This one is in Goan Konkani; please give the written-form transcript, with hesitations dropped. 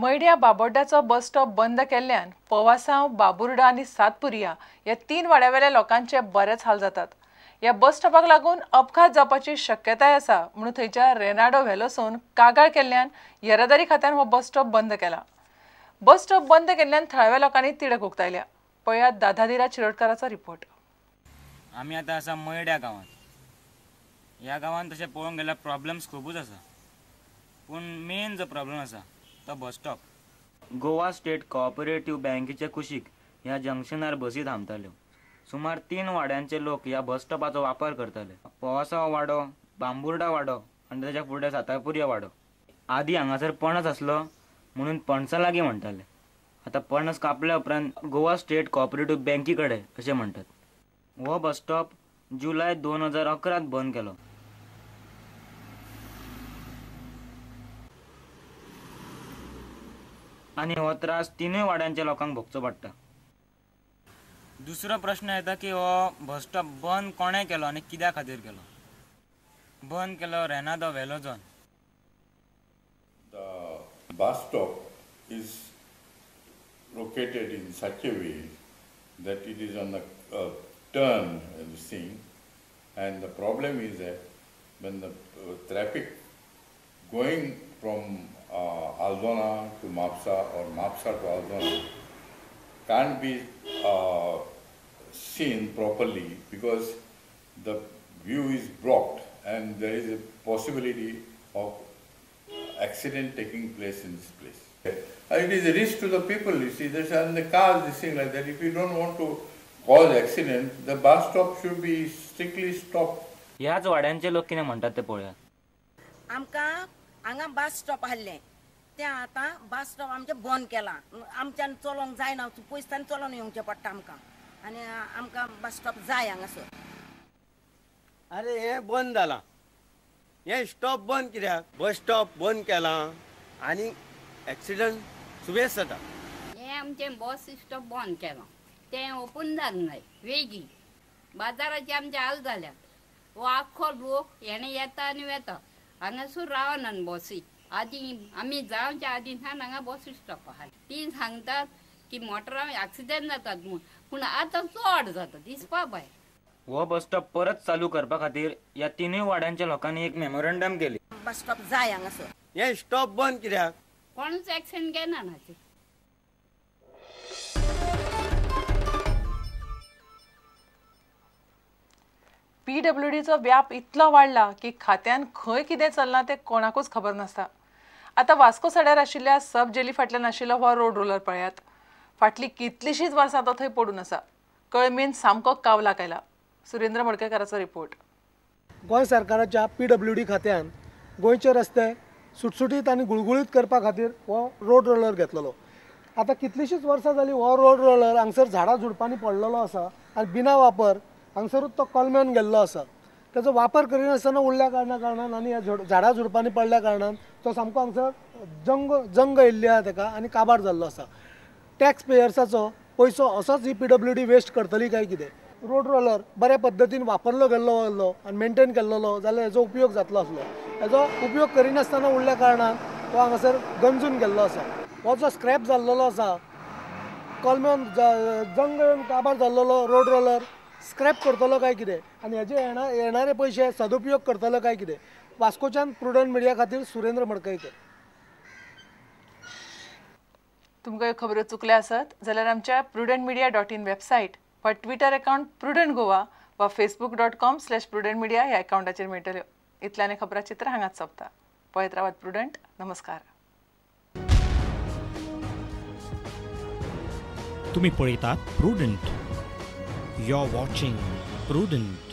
मयड्या बाबोड्डाचो बस स्टॉप बंद केल्ल्यान पवासांव, बाबुर्डा आनी सातपुरिया ह्या 3 वाड्यावेल्या लोकांचे बरेच हाल जातात। ह्या बस स्टॉपाक लागून अपघात जावपाची शक्यताय आसा म्हणून थंयच्या रेनाडो व्हेलोसोन कागाळ केल्ल्यान येरादारी खात्यान हो बस स्टॉप बंद केला। बस स्टॉप बंद केल्ल्यान थळाव्या लोकांनी तिडक उक्तायल्या। पळयात दादाधिरा चिरोडकाराचो रिपोर्ट। आमी आतां आसा मयड्या गांवांत। ह्या गांवांत तशें पळोवंक गेल्यार प्रॉब्लम्स खुबूच आसा, पूण मेन जो प्रॉब्लम आसा तो bus stop. Goa state cooperative बँकेच्या कुशीक ह्या जंक्शनार बसी थांबताल्यो। सुमार 3 वाड्यांचे लोक ह्या बस स्टॉपाचो वापर करताले। पवासाव वाडो, बांबुर्डा वाडो आनी ताच्या फुडें सातापुरिया वाडो। आदी हांगासर पणस आसलो म्हणून पणसा लागीं म्हणटाले। आतां पणस कापल्या उपरांत गोवा स्टेट कोऑपरेटिव्ह बँकी कडेन अशें म्हणटात। हो बस स्टॉप जुलय 2011 बंद केलो। आनी हो त्रास 3 वाड्यांच्या लोकांक भोगचो पडटा। दुसरो प्रश्न येता की हो बस स्टॉप बंद कोणें केलो आनी कित्या खातीर केलो? बंद केलो रेनादो वेलोजोन। The bus stop is located in such a way that it is on the turn and this thing, and the problem is that when the traffic going from Aldona to Mapsa or Mapsa to Aldona can't be seen properly because the view is blocked and there is a possibility of accident taking place in this place. It is a risk to the people, you see, there's and the cars, this thing like that. If you don't want to cause accident, the bus stop should be strictly stopped. ह्याच वाड्यांचे लोक कितें म्हणटात ते पळोवया। आमकां हांगा बस स्टॉप आसलें तें आतां बस स्टॉप आमचें बंद केलां। आमच्यान चलोवंक जायना, पयसतान चलोवन येवचें पडटा आमकां आनी आमकां बस स्टॉप जाय हांगासर। अरे हें बंद जालां, हें स्टॉप बंद कित्याक? बस स्टॉप बंद केलां आनी एक्सिडंट सुबेज जाता। हें आमचें बस स्टॉप बंद केलां तें ओपन जावंक जाय वेगीं। बाजाराचे आमचे हाल जाल्यात। हो आख्खो लोक हेणें येता आनी वेता, हांगासर रावना बसी। आदी आमी जावच्या आदी सान हांगा बस स्टॉप आहा। ती सांगतात की मोटरां एक्सिडंट जातात म्हूण, पूण आतां चड जाता दिसपा भायर। हो बस स्टॉप परत चालू करपा खातीर ह्या 3 वाड्यांच्या लोकांनी एक मेमोरंडम केली। बस स्टॉप जाय हांगासर। हें स्टॉप बंद कित्याक? कोणूच एक्शन घेना ना। पीडब्ल्यूडीचो व्याप इतलो वाडला की खात्यान खंय कितें चल्लां तें कोणाकूच खबर नासता। आतां वास्को सड्यार आशिल्ल्या सब जेली फाटल्यान आशिल्लो हो रोड रोलर पळयात। फाटलीं कितलींशींच वर्सां तो थंय पडून आसा। कळमेन सामको कावलाक आयला। सुरेंद्र मडकयकाराचो रिपोर्ट। गोंय सरकाराच्या पीडब्ल्यूडी खात्यान गोंयचे रस्ते सुटसुटीत आनी गुळगुळीत करपा खातीर हो रोड रोलर घेतलेलो। आतां कितलींशींच वर्सां जालीं हो रोड रोलर हांगसर झाडां झुडपांनी पडलेलो आसा आनी बिना वापर हांगसरूच तो कलमेन गेल्लो आसा। ताचो वापर करिनासतना उरल्या कारणान आनी ह्या झाडां झुडपांनी पडल्या कारणान तो सामको हांगसर जंग येयल्ली आसा ताका आनी काबार जाल्लो आसा। टॅक्स पेयर्साचो पयसो असोच ही पीडब्ल्यूडी वेस्ट करतली काय कितें? रोड रोलर बऱ्या पद्दतीन वापरलो गेल्लो आनी मेंटेन केल्लो जाल्यार हेजो उपयोग जातलो आसलो। हेजो उपयोग करिनासतना उरल्या कारणान तो हांगासर गंजून गेल्लो आसा। हो जो स्क्रॅप जाल्लो आसा कलमेन जंग येवन काबार जाल्लो रोड रोलर स्क्रॅप करतलो काय कितें आनी हेजे येणारे पयशे सदुपयोग करतलो काय कितें? वास्कोच्यान प्रुडंट मिडिया खातीर सुरेंद्र मडकयकर। तुमकां ह्यो खबरो चुकल्या आसत जाल्यार आमच्या prudentmedia.in website वा ट्विटर अकाउंट प्रुडंट गोवा वा facebook.com/prudentmedia ह्या अकाउंटाचेर मेळटल्यो। इतल्यान खबरां चित्र हांगाच सोंपता। पळयत रावात प्रुडंट। नमस्कार। तुमी पळयतात Prudent. You're watching Prudent.